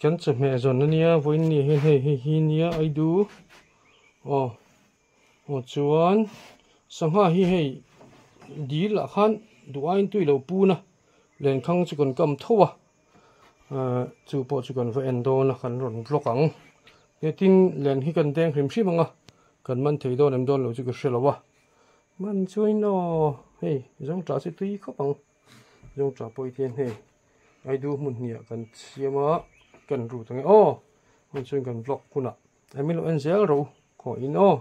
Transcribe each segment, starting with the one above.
Kan chawhmeh zawn ania vawiin ni ah hian hei hei hi nia aidu aw aw chuan sangha hi hei dil ah khan duh aiin tui lo pun a lenkhang chu kan kam tho a ahh chu pawh chu kan va en dawn a kan rawn vlog ang tin len hi kan deng hrim hrim ang a kan man thei dawn em dawn lo chu ka hre lo a man chuan aw hei zawngṭah chu tui khawp ang zawngṭah pawh hi hian hei. Aidu hmun hnih ah kan siam a kan rut ang e aw hmun chuan kan vlog hunah a min lo en zel ro khaw in aw.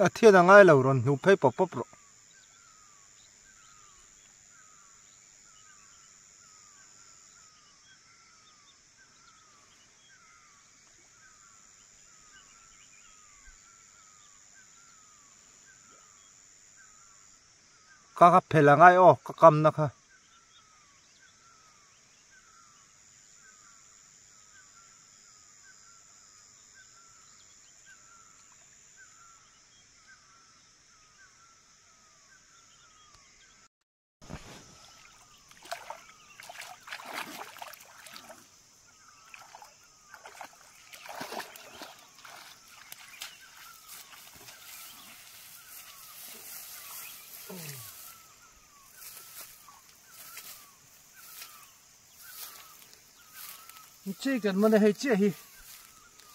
A thian a ngai lo rawn hnuh phei pawp pawp rawh. Ka ka phel a ngai aw ka kam na kha. Chicken man hei chiah hi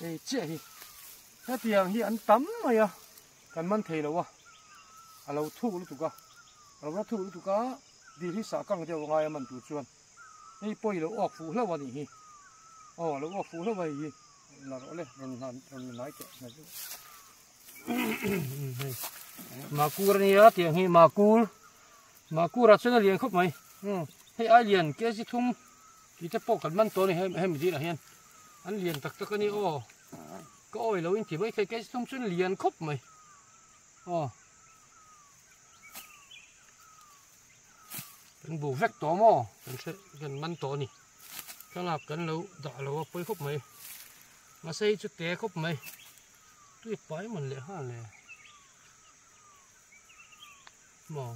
hei chiah hi hetiang hi an tam mai a kan man thei lo a a lo thuk lutuk a a lo la thuk lutuk a dil hi sah kang deuh a ngai a man tur chuan hei pawi lo awk fuh hlauh a nih hi aw a lo awk fuh hlauh a hei hi la rawh le rawn hlan rawn la hnai teh hnai deuh hei makur a nia tiang hi makur makur ah chuan a lian khawp mai hei ai lian kg thum tih te pawh kan man tawh a ni hemi dil ah hian an lian tak tak a ni aw. Ka awi lo in ti mai thei kei thum chuan lian khawp mai aw kan bu vek tawh maw kan hre kan man tawh a ni thlalak kan lo dah lo a pawi khawp mai mahse hei chu te khawp mai tui pai man leh nghal le maw.